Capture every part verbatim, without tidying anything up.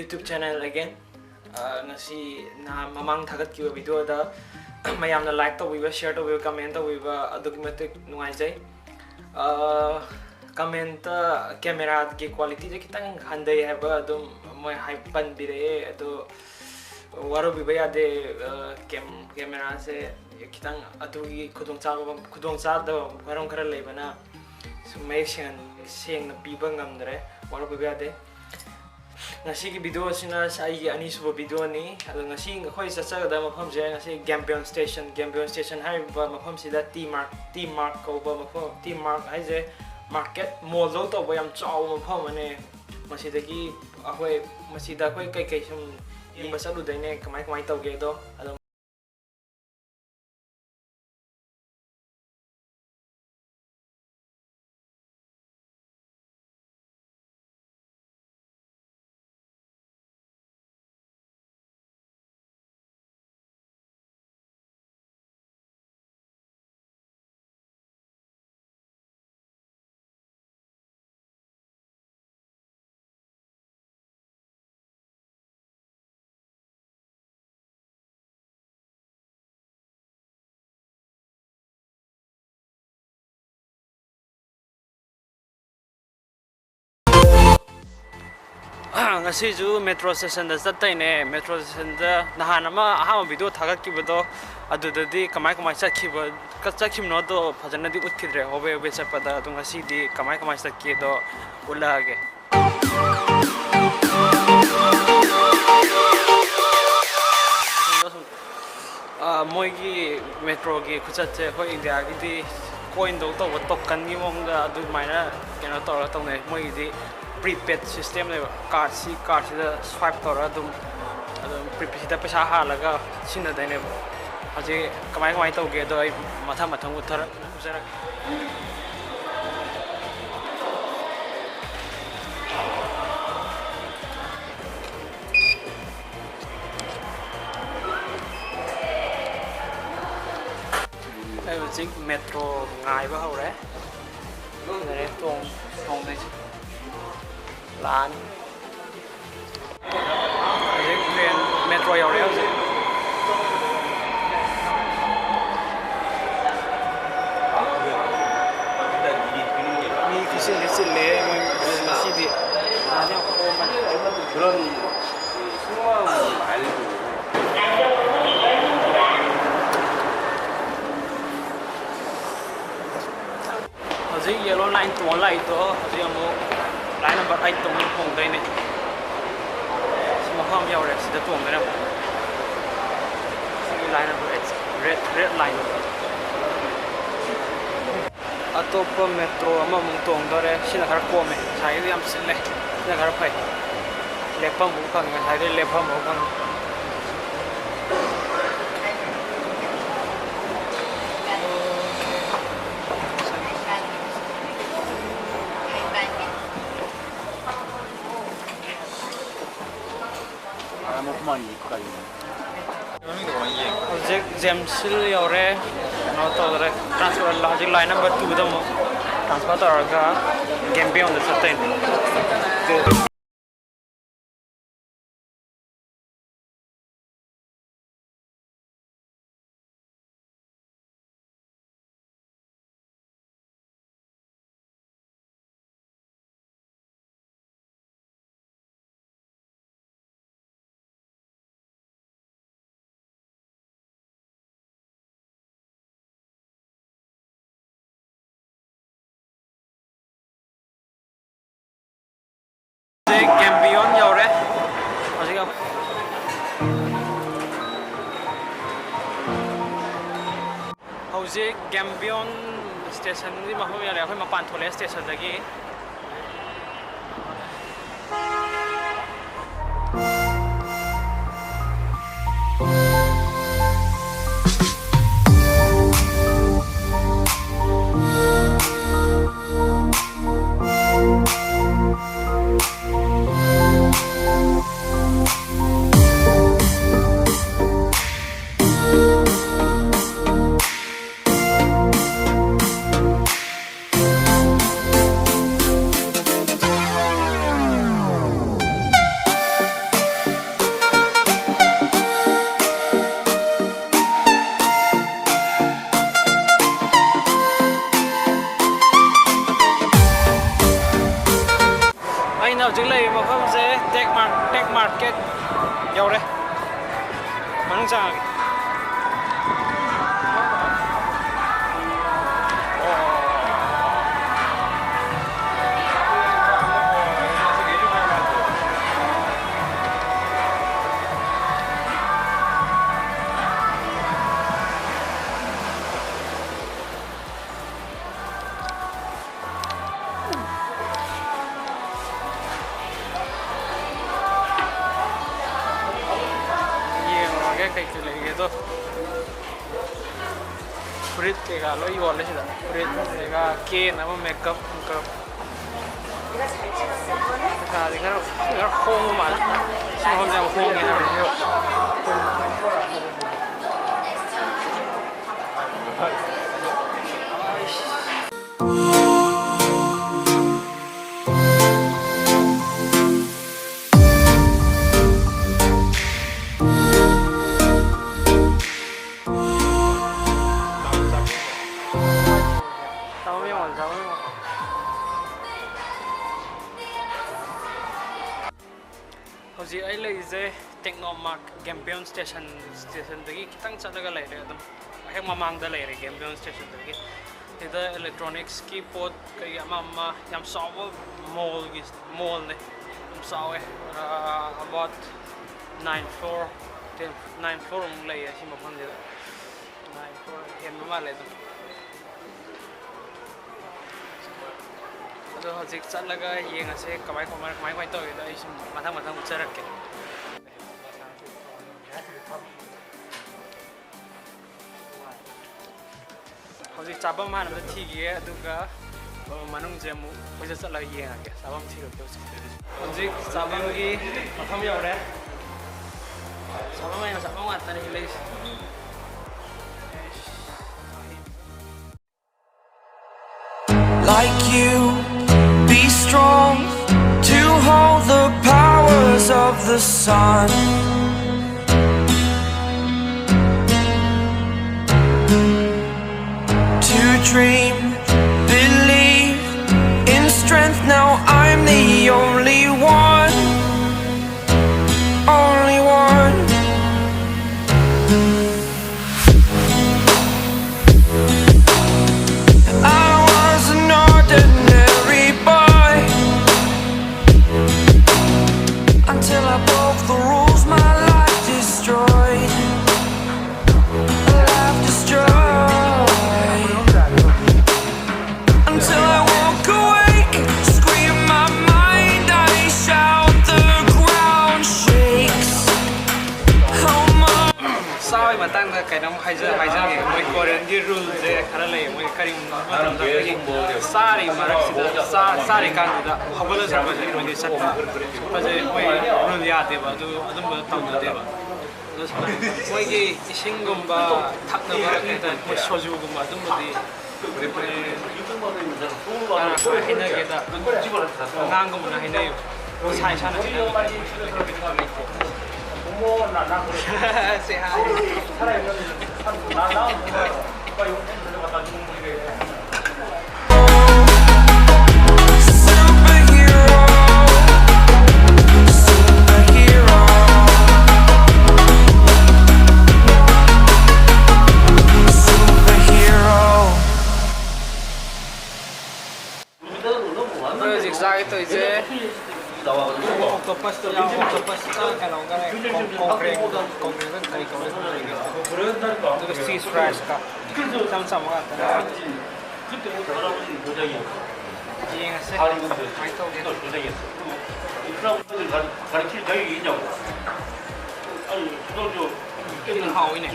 YouTube channel again. ꯑ, ꯉꯁꯤ ꯅꯍꯥꯟ ꯃꯃꯥꯡ ꯊꯥꯒꯠꯈꯤꯕ video ꯗ ꯃꯌꯥꯝꯅ like ꯇꯧꯕꯤꯕ, share ꯇꯧꯕꯤꯕ, comment ꯇꯧꯕꯤꯕ ꯑꯗꯨꯛꯀꯤ ꯃꯇꯤꯛ ꯅꯨꯡꯉꯥꯏꯖꯩ꯫ ꯑ, comment ꯇ camera ꯒꯤ quality ꯁꯦ ꯈꯤꯇꯪ ꯍꯟꯊꯩ ꯍꯥꯏꯕ ꯑꯗꯨꯝ ꯃꯣꯏ ꯍꯥꯏ ꯄꯟꯕꯤꯔꯛꯑꯦ꯫ ꯑꯗꯣ ꯋꯥꯔꯧꯕꯤꯕ ꯌꯥꯗꯦ꯫ ꯑ, cam-, camera ꯁꯦ ꯈꯤꯇꯪ ꯑꯗꯨꯒꯤ ꯈꯨꯗꯣꯡꯆꯥꯕ, ꯈꯨꯗꯣꯡꯆꯥꯗꯕ ꯃꯔꯝ ꯈꯔ ꯂꯩꯕꯅ ꯁꯨꯝ ꯃꯌꯦꯛ ꯁꯦꯡ-, ꯁꯦꯡꯅ ꯄꯤꯕ ꯉꯝꯗ꯭ꯔꯦ꯫ ꯋꯥꯔꯧꯕꯤꯕ ꯌꯥꯗꯦ꯫ ꯉꯁꯤꯒꯤ video ꯑꯁꯤꯅ ꯑꯩꯒꯤ ꯑꯅꯤꯁꯨꯕ video ꯅꯤ꯫ ꯑꯗꯣ ꯉꯁꯤ ꯑꯩꯈꯣꯏ ꯆꯠꯆꯒꯗꯕ ꯃꯐꯝꯁꯦ ꯉꯁꯤ Gambion Station, Gambion Station ꯍꯥꯏꯔꯤꯕ ꯃꯐꯝꯁꯤꯗ T Mart, T Mart ꯀꯧꯕ ꯃꯐꯝ, T Mart ꯍꯥꯏꯁꯦ market, mall ꯗꯧ ꯇꯧꯕ ꯌꯥꯝ ꯆꯥꯎꯕ ꯃꯐꯝ ꯑꯃꯅꯦ꯫ ꯃꯁꯤꯗꯒꯤ ꯑꯩꯈꯣꯏ, ꯃꯁꯤꯗ ꯑꯩꯈꯣꯏ ꯀꯩꯀꯩ ꯁꯨꯝ ꯌꯦꯡꯕ ꯆꯠꯂꯨꯗꯣꯏꯅꯦ, ꯀꯃꯥꯏ ꯀꯃꯥꯏ ꯇꯧꯒꯦꯗꯣ ꯑꯗꯨꯝ꯫ ꯉꯁꯤꯁꯨ metro station ꯗ ꯆꯠꯇꯣꯏꯅꯦ꯫ Metro station ꯗ ꯅꯍꯥꯟ ꯑꯃ ꯑꯍꯥꯟꯕ video ꯊꯥꯒꯠꯈꯤꯕꯗꯣ, ꯑꯗꯨꯗꯗꯤ ꯀꯃꯥꯏ ꯀꯃꯥꯏ ꯆꯠꯈꯤꯕ, ꯆꯠꯈꯤꯕꯅꯣꯗꯣ ꯐꯖꯅꯗꯤ ꯎꯠꯈꯤꯗ꯭ꯔꯦ, ꯍꯣꯕꯦ ꯍꯣꯕꯦ ꯆꯠꯄꯗ꯫ ꯑꯗꯣ ꯉꯁꯤꯗꯤ ꯀꯃꯥꯏ ꯀꯃꯥꯏ ꯆꯠꯀꯦꯗꯣ ꯎꯠꯂꯛꯑꯒꯦ꯫ ꯑ, ꯃꯣꯏꯒꯤ metro ꯒꯤ ꯈꯨꯆꯠꯁꯦ ꯑꯩꯈꯣꯏ ꯏꯟꯗꯤꯌꯥꯒꯤꯗꯤ coin ꯗꯧ ꯇꯧꯕ token ꯒꯤ ꯃꯑꯣꯡꯗ ꯑꯗꯨꯃꯥꯏꯅ ꯀꯩꯅꯣ ꯇꯧꯔꯒ ꯇꯧꯅꯩ꯫ ꯃꯣꯏꯒꯤꯗꯤ prepaid system ꯂꯩꯕ, card ꯁꯤ, card ꯁꯤꯗ swipe ꯇꯧꯔꯒ ꯑꯗꯨꯝ, ꯑꯗꯨꯝ prepaid ꯁꯤꯗ ꯄꯩꯁꯥ ꯍꯥꯜꯂꯒ ꯁꯤꯖꯤꯟꯅꯗꯣꯏꯅꯦꯕ꯫ ꯍꯧꯖꯤꯛ ꯀꯃꯥꯏ ꯀꯃꯥꯏꯅ ꯇꯧꯒꯦꯗꯣ ꯑꯩ ꯃꯊꯪ ꯃꯊꯪ ꯎꯠꯊꯔꯛ-, ꯎꯠꯆꯔꯛꯀꯦ꯫ ꯑꯩ ꯍꯧꯖꯤꯛ metro ꯉꯥꯏꯕ ꯍꯧꯔꯦ꯫ ꯂꯩꯔꯦ ꯇꯣꯡ-, ꯇꯣꯡꯗꯣꯏꯁꯦ꯫ ꯂꯥꯛꯑꯅꯤ꯫ ꯌꯧꯔꯦ ꯍꯧꯖꯤꯛ꯫ ꯃꯤ ꯈꯨꯆꯤꯟꯗꯤ ꯆꯤꯜꯂꯦ ꯃꯣꯏ ꯉꯁꯤꯗꯤ꯫ ꯍꯥꯟꯅꯗꯤ ꯌꯥꯝ ꯀꯣꯝꯕꯅꯤ꯫ ꯍꯧꯖꯤꯛ yellow line ꯇꯣꯡꯉ ꯂꯥꯛꯏꯗꯣ ꯍꯧꯖꯤꯛ ꯑꯃꯨꯛ line number eight ꯇꯣꯡꯉ ꯍꯣꯡꯗꯣꯏꯅꯦ꯫ ꯁꯤ ꯃꯐꯝ ꯑꯃ ꯌꯧꯔꯦ, ꯁꯤꯗ ꯇꯣꯡꯗꯣꯏꯅꯦ ꯑꯃꯨꯛ꯫ ꯁꯤꯒꯤ line number eight, red, red line꯫ ꯑꯇꯣꯞꯄ metro ꯑꯃꯃꯨꯛ ꯇꯣꯡꯗꯣꯔꯦ꯫ ꯁꯤꯅ ꯈꯔ ꯀꯣꯝꯃꯦ, ꯉꯁꯥꯏꯒꯤꯗꯤ ꯌꯥꯝ ꯆꯤꯜꯂꯦ꯫ ꯁꯤꯅ ꯈꯔ ꯐꯩ꯫ ꯂꯦꯞꯐꯝ ꯑꯃꯨꯛ ꯐꯪꯉꯦ, ꯉꯁꯥꯏꯗꯩ ꯂꯦꯞꯐꯝ ꯑꯃꯨꯛ ꯐꯪꯉꯦ꯫ ꯍꯧꯖꯤꯛ ꯖꯦꯝꯁ ꯍꯤꯜ ꯌꯧꯔꯦ꯫ ꯀꯩꯅꯣ ꯇꯧꯗ꯭ꯔꯦ, transfer ꯍꯧꯖꯤꯛ line number two ꯗ ꯑꯃꯨꯛ transfer ꯇꯧꯔꯒ ꯒꯦꯝꯕꯤꯌꯣꯟꯗ ꯆꯠꯇꯣꯏꯅꯦ꯫ ꯍꯧꯖꯤꯛ ꯒꯦꯝꯕꯤꯌꯣꯟ ꯌꯧꯔꯦ꯫ ꯍꯧꯖꯤꯛ ꯑꯩꯈꯣꯏ, ꯍꯧꯖꯤꯛ ꯒꯦꯝꯕꯤꯌꯣꯟ stationꯒꯤ ꯃꯐꯝ ꯌꯧꯔꯦ꯫ ꯑꯩꯈꯣꯏ ꯃꯄꯥꯟ ꯊꯣꯛꯂꯛꯑꯦ stationꯗꯒꯤ꯫ ꯃꯥꯔꯀꯦꯠ ꯌꯧꯔꯦ꯫ ꯃꯅꯨꯡ ꯆꯪꯉꯒꯦ꯫ ꯌꯦꯡꯉꯨꯔꯒꯦ ꯀꯩ ꯀꯩ ꯂꯩꯒꯦꯗꯣ꯫ ꯐꯨꯔꯤꯠ ꯀꯩꯀꯥ ꯂꯣꯏ ꯌꯣꯜꯂꯦ ꯁꯤꯗ꯫ ꯐꯨꯔꯤꯠ ꯀꯩꯀꯥ, ꯀꯦꯅꯕ, ꯃꯦꯀꯞ ꯅꯨꯡꯀꯞ꯫ ꯄꯩꯁꯥꯗꯤ ꯈꯔ, ꯈꯔ ꯍꯣꯡꯕ ꯃꯥꯜꯂꯦ꯫ ꯁꯤ ꯃꯐꯝꯁꯦ ꯌꯥꯝ ꯍꯣꯡꯉꯦ ꯍꯥꯏꯕꯅꯦ꯫ ꯆꯥꯕꯝ ꯌꯦꯡꯉꯣ, ꯆꯥꯕꯝ ꯌꯦꯡꯉꯣ꯫ ꯍꯧꯖꯤꯛ ꯑꯩ ꯂꯩꯔꯤꯁꯦ ꯇꯦꯛꯅꯣꯃꯥꯔꯛ ꯒꯦꯝꯕꯤꯌꯣꯟ ꯁ꯭ꯇꯦꯁꯟ, ꯁ꯭ꯇꯦꯁꯟꯗꯒꯤ ꯈꯤꯇꯪ ꯆꯠꯂꯒ ꯂꯩꯔꯦ꯫ ꯑꯗꯨꯝ ꯍꯦꯛ ꯃꯃꯥꯡꯗ ꯂꯩꯔꯦ ꯒꯦꯝꯕꯤꯌꯣꯟ ꯁ꯭ꯇꯦꯁꯟꯗꯒꯤ꯫ ꯁꯤꯗ ꯏꯂꯦꯛꯇ꯭ꯔꯣꯅꯤꯛꯁꯀꯤ ꯄꯣꯠ ꯀꯩ ꯑꯃ ꯑꯃ ꯌꯥꯝ ꯆꯥꯎꯕ ꯃꯣꯜꯒꯤ, ꯃꯣꯜꯅꯦ꯫ ꯌꯥꯝ ꯆꯥꯎꯋꯦ꯫ ꯑ, about nine floor, ten, nine floor ꯃꯨꯛ ꯂꯩꯌꯦ ꯁꯤ ꯃꯐꯝꯁꯤꯗ꯫ Nine floor ꯍꯦꯟꯕ ꯃꯥꯜꯂꯦ ꯑꯗꯨꯝ꯫ ꯑꯗꯣ ꯍꯧꯖꯤꯛ ꯆꯠꯂꯒ ꯌꯦꯡꯉꯁꯦ ꯀꯃꯥꯏ ꯀꯃꯥꯏ, ꯀꯃꯥꯏ ꯀꯃꯥꯏ ꯇꯧꯔꯤꯗꯣ꯫ ꯑꯩ ꯁꯨꯝ ꯃꯊꯪ ꯃꯊꯪ ꯎꯠꯆꯔꯛꯀꯦ꯫ ꯍꯧꯖꯤꯛ ꯆꯥꯐꯝ ꯍꯥꯟꯅ ꯑꯝꯇ ꯊꯤꯈꯤꯒꯦ, ꯑꯗꯨꯒ ꯃꯅꯨꯡꯁꯦ ꯑꯃꯨꯛ ꯀꯣꯏꯆꯠ ꯆꯠꯂꯒ ꯌꯦꯡꯉꯒꯦ꯫ ꯆꯥꯐꯝ ꯊꯤꯔꯨꯒꯦ ꯍꯧꯖꯤꯛ꯫ ꯍꯧꯖꯤꯛ ꯆꯥꯐꯝꯒꯤ ꯃꯐꯝ ꯌꯧꯔꯦ꯫ ꯆꯥꯐꯝ ꯍꯥꯏꯅ ꯆꯥꯐꯝ ꯉꯥꯛꯇꯅꯤ ꯂꯩꯁꯦ꯫ Like you, be strong to hold the powers of the sun. To dream, believe in strength. Now I'm the only one. Till I broke the rules, my life destroyed. A life destroyed. Until I walk awake, scream my mind, I shout, the ground shakes. Oh my. ꯆꯥꯕꯒꯤ ꯃꯇꯥꯡꯗ ꯀꯩꯅꯣꯝ ꯍꯥꯏꯖ- ꯍꯥꯏꯖꯒꯦ꯫ ꯃꯣꯏ ꯀꯣꯔꯤꯌꯟꯒꯤ ꯔꯨꯜꯁꯦ ꯈꯔ ꯂꯩꯌꯦ꯫ ꯃꯣꯏ ꯀꯔꯤꯒꯨꯝꯕ ꯃꯇꯝꯗ ꯑꯩꯈꯣꯏꯒꯤ ꯆꯥꯔꯤ ꯃꯔꯛꯁꯤꯗ, ꯆꯥ- ꯆꯥꯔꯤꯀꯥꯟꯗꯨꯗ ꯍꯧꯒꯠꯂ ꯆꯠꯄꯁꯦ, ꯃꯣꯏꯒꯤ ꯆꯠꯄ ꯈꯣꯠꯄꯁꯦ ꯃꯣꯏ ꯔꯨꯜ ꯌꯥꯗꯦꯕ꯫ ꯑꯗꯨ ꯑꯗꯨꯝꯕ ꯇꯧꯅꯗꯦꯕ꯫ ꯑꯗꯣ ꯁꯨꯃꯥꯏꯅ ꯃꯣꯏꯒꯤ ꯏꯁꯤꯡꯒꯨꯝꯕ ꯊꯛꯅꯕ, ꯀꯩ ꯍꯥꯏꯇꯥꯔꯦ, ꯃꯣꯏ ꯁꯣꯖꯨꯒꯨꯝꯕ ꯑꯗꯨꯝꯕꯗꯤ ꯀꯅꯥ ꯀꯅꯥ ꯍꯩꯅꯒꯦꯗ? ꯑꯉꯥꯡꯒꯨꯝꯕꯅ ꯍꯩꯅꯩꯌꯦꯕ꯫ ꯏꯁꯥ ꯏꯁꯥꯅ ꯍꯩꯅꯕ ꯁꯤ ꯍꯥꯏ꯫ Superhero, superhero, superhero. ꯑꯩꯈꯣꯏ ꯍꯧꯖꯤꯛ ꯆꯥꯒꯦ ꯇꯧꯔꯤꯁꯦ ꯑꯣꯛꯇꯣꯄꯁꯇꯣ ꯌꯥꯎ, ꯑꯣꯛꯇꯣꯄꯁꯇ ꯀꯩꯅꯣꯒ ꯀꯣꯡ- ꯀꯣꯡꯒ꯭ꯔꯦꯡꯗꯣ, ꯀꯣꯡꯒ꯭ꯔꯦꯡꯗ ꯀꯔꯤ ꯀꯧꯋꯦ? ꯑꯗꯨꯒ ꯆꯤꯁ ꯐ꯭ꯔꯥꯏꯁꯀ ꯏꯆꯝ ꯆꯝꯕ ꯉꯥꯛꯇꯅꯦ꯫ ꯌꯦꯡꯉꯁꯦ ꯀꯃꯥꯏꯅ ꯇꯧꯒꯦ꯫ ꯁꯤꯅ ꯍꯥꯎꯋꯤꯅꯦ꯫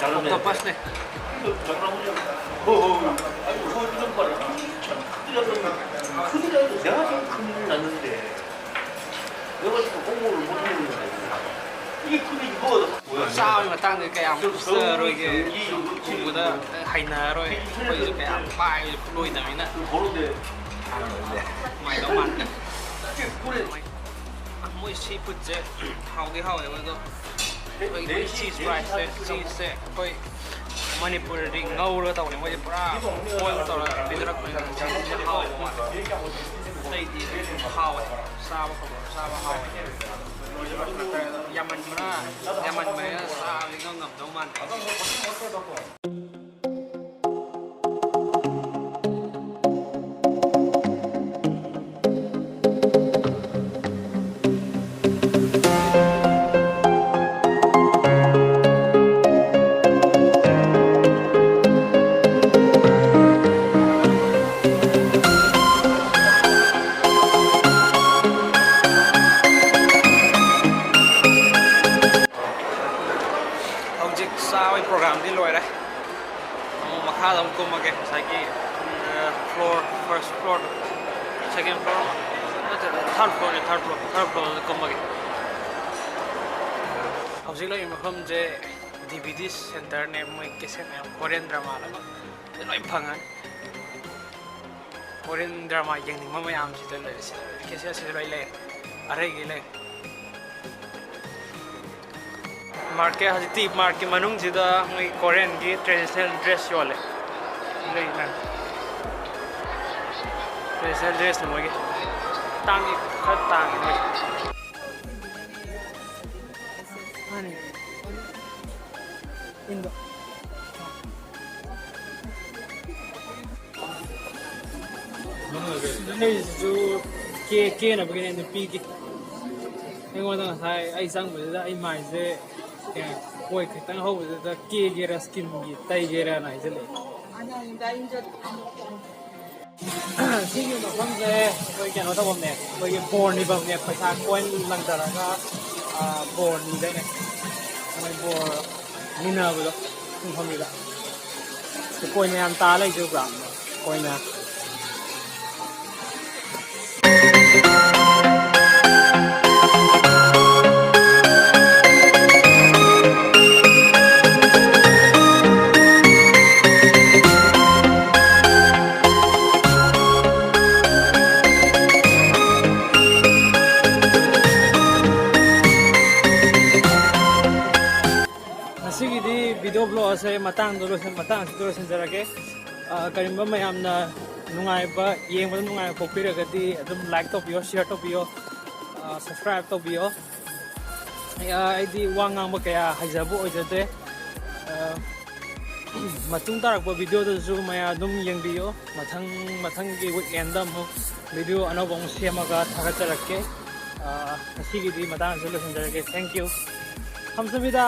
ꯑꯣꯛꯇꯣꯄꯁꯅꯦ꯫ ꯆꯥꯕꯒꯤ ꯃꯇꯥꯡꯗ ꯀꯌꯥꯝ ꯎꯠꯆꯔꯣꯏꯒꯦ꯫ ꯎꯕꯗ ꯍꯩꯅꯔꯣꯏ꯫ ꯑꯩꯈꯣꯏꯁꯨ ꯀꯌꯥꯝ ꯄꯥꯏꯕꯁꯨ ꯂꯣꯏꯗꯕꯅꯤꯅ꯫ ꯅꯨꯡꯉꯥꯏꯗꯧ ꯃꯥꯟꯗꯦ꯫ ꯃꯣꯏ ꯁꯤ ꯐꯨꯗꯁꯦ ꯍꯥꯎꯗꯤ ꯍꯥꯎꯋꯦꯕ, ꯑꯗꯣ ꯑꯩꯈꯣꯏꯒꯤ ꯆꯤꯁ ꯐ꯭ꯔꯥꯏꯁꯦ, ꯆꯤꯁꯁꯦ ꯑꯩꯈꯣꯏ ꯃꯅꯤꯄꯨꯔꯗꯗꯤ ꯉꯧꯔꯒ ꯇꯧꯕꯅꯦ, ꯃꯣꯏꯗꯤ ꯄꯨꯔꯥ ꯕꯣꯏꯜ ꯇꯧꯔꯒ ꯄꯤꯊꯔꯛꯄꯅꯤꯅ ꯆꯤꯁꯁꯦ ꯍꯥꯎꯕ ꯋꯥꯠꯂꯦ꯫ ꯑꯇꯩꯗꯤ ꯍꯥꯎꯋꯦ, ꯆꯥꯕ ꯈꯣꯠꯄ ꯆꯥꯕ ꯍꯥꯎꯋꯦ꯫ ꯌꯥꯝꯃꯟꯕꯅ, ꯌꯥꯝꯃꯟꯕꯅꯤꯅ ꯆꯥꯕꯗꯤ ꯏꯉꯝ ꯉꯝꯗꯧ ꯃꯥꯟꯗꯦ꯫ ꯍꯧꯖꯤꯛ ꯆꯥꯕꯒꯤ ꯄ꯭ꯔꯣꯒ꯭ꯔꯥꯝꯗꯤ ꯂꯣꯏꯔꯦ꯫ ꯑꯃꯨꯛ ꯃꯈꯥꯗ ꯑꯃꯨꯛ ꯀꯨꯝꯃꯒꯦ, ꯉꯁꯥꯏꯒꯤ ꯐ꯭ꯂꯣꯔ, ꯐꯥꯔꯁ ꯐ꯭ꯂꯣꯔꯗꯣ, ꯁꯦꯀꯦꯟ ꯐ꯭ꯂꯣꯔ ꯅꯠꯇ꯭ꯔꯒ ꯊꯥꯔꯠ ꯐ꯭ꯂꯣꯔꯅꯦ, ꯊꯥꯔꯠ ꯐ꯭ꯂꯣꯔ, ꯊꯥꯔꯠ ꯐ꯭ꯂꯣꯔꯗ ꯀꯨꯝꯃꯒꯦ꯫ ꯍꯧꯖꯤꯛ ꯂꯩꯔꯤꯕ ꯃꯐꯝꯁꯦ ꯗꯤ ꯚꯤ ꯗꯤ ꯁꯦꯟꯇꯔꯅꯦ꯫ ꯃꯣꯏ ꯀꯦꯁꯦꯠ ꯃꯌꯥꯝ, ꯀꯣꯔꯤꯌꯟ ꯗ꯭ꯔꯃꯥ ꯂꯣꯏ ꯐꯪꯉꯅꯤ꯫ ꯀꯣꯔꯤꯌꯟ ꯗ꯭ꯔꯃꯥ ꯌꯦꯡꯅꯤꯡꯕ ꯃꯌꯥꯝꯁꯤꯗ ꯂꯩꯔꯤꯁꯦ ꯀꯦꯁꯦꯠꯁꯤꯗ ꯂꯣꯏ ꯂꯩ, ꯑꯔꯩꯒꯤ ꯂꯩ꯫ ꯃꯥꯔꯀꯦꯠ, ꯍꯧꯖꯤꯛꯇꯤ ꯃꯥꯔꯀꯦꯠ ꯃꯅꯨꯡꯁꯤꯗ ꯃꯣꯏ ꯀꯣꯔꯤꯌꯟꯒꯤ ꯇ꯭ꯔꯦꯗꯤꯁꯅꯦꯜ ꯗ꯭ꯔꯦꯁ ꯌꯣꯜꯂꯦ꯫ ꯂꯩ ꯃꯌꯥꯝ꯫ ꯇ꯭ꯔꯦꯗꯤꯁꯅꯦꯜ ꯗ꯭ꯔꯦꯁꯅꯤ ꯃꯣꯏꯒꯤ꯫ ꯇꯥꯡꯗꯤ ꯈꯔ ꯇꯥꯡꯉꯤ ꯃꯣꯏ꯫ ꯃꯥꯅꯦ꯫ ꯏꯟꯗꯣ꯫ ꯂꯩꯔꯤꯁꯤꯁꯨ ꯀꯦ-, ꯀꯦꯅꯕꯒꯤꯅꯦ, ꯅꯨꯄꯤꯒꯤ꯫ ꯑꯩꯉꯣꯟꯗ ꯉꯁꯥꯏ ꯑꯩ ꯆꯪꯕꯗꯨꯗ ꯑꯩ ꯃꯥꯏꯁꯦ ꯀꯩ, ꯀꯣꯏ ꯈꯤꯇꯪ ꯍꯧꯕꯗꯨꯗ ꯀꯦꯒꯦꯔꯥ, ꯁ꯭ꯀꯤꯟꯒꯤ ꯇꯩꯒꯦꯔꯥꯅ ꯍꯥꯏꯖꯜꯂꯛꯑꯦ꯫ ꯁꯤꯒꯤ ꯃꯐꯝꯁꯦ ꯑꯩꯈꯣꯏ ꯀꯩꯅꯣ ꯇꯧꯐꯝꯅꯦ, ꯑꯩꯈꯣꯏꯒꯤ ꯕꯣꯔ ꯅꯤꯐꯝꯅꯦ, ꯄꯩꯁꯥ ꯀꯣꯏꯟ ꯂꯪꯊꯔꯒ, ꯑꯥ, ꯕꯣꯔ ꯅꯤꯗꯣꯏꯅꯦ꯫ ꯃꯣꯏ ꯕꯣꯔ ꯅꯤꯅꯕꯗꯣ ꯁꯤꯟꯐꯝꯁꯤꯗ꯫ ꯀꯣꯏꯟ ꯃꯌꯥꯝ ꯇꯥ ꯂꯩꯁꯦ ꯎꯕ꯭ꯔꯥ? ꯀꯣꯏꯟ ꯃꯌꯥꯝ꯫ ꯉꯁꯤꯒꯤꯗꯤ video blog ꯑꯁꯦ ꯃꯇꯥꯡꯗ ꯂꯣꯏꯁꯤꯟ-, ꯃꯇꯥꯡ ꯑꯁꯤꯗ ꯂꯣꯏꯁꯤꯟꯖꯔꯒꯦ꯫ ꯑ, ꯀꯔꯤꯒꯨꯝꯕ ꯃꯌꯥꯝꯅ ꯅꯨꯡꯉꯥꯏꯕ, ꯌꯦꯡꯕꯗ ꯅꯨꯡꯉꯥꯏꯕ ꯄꯣꯛꯄꯤꯔꯒꯗꯤ ꯑꯗꯨꯝ like ꯇꯧꯕꯤꯌꯣ, share ꯇꯧꯕꯤꯌꯣ, ꯑ, subscribe ꯇꯧꯕꯤꯌꯣ꯫ ꯑ, ꯑꯩꯗꯤ ꯋꯥ ꯉꯥꯡꯕ ꯀꯌꯥ ꯍꯩꯖꯕ ꯑꯣꯏꯖꯗꯦ꯫ ꯑ, ꯃꯇꯨꯡ ꯇꯥꯔꯛꯄ videoꯗꯁꯨ ꯃꯌꯥꯝ ꯑꯗꯨꯝ ꯌꯦꯡꯕꯤꯌꯣ꯫ ꯃꯊꯪ, ꯃꯊꯪꯒꯤ weekendꯗ ꯑꯃꯨꯛ video ꯑꯅꯧꯕ ꯑꯃꯨꯛ ꯁꯦꯝꯃꯒ ꯊꯥꯒꯠꯆꯔꯛꯀꯦ꯫ ꯑꯥ, ꯉꯁꯤꯒꯤꯗꯤ ꯃꯇꯥꯡꯁꯤꯗ ꯂꯣꯏꯁꯤꯟꯖꯔꯒꯦ꯫ Thank you. ꯈꯝꯁꯃꯤꯗ꯫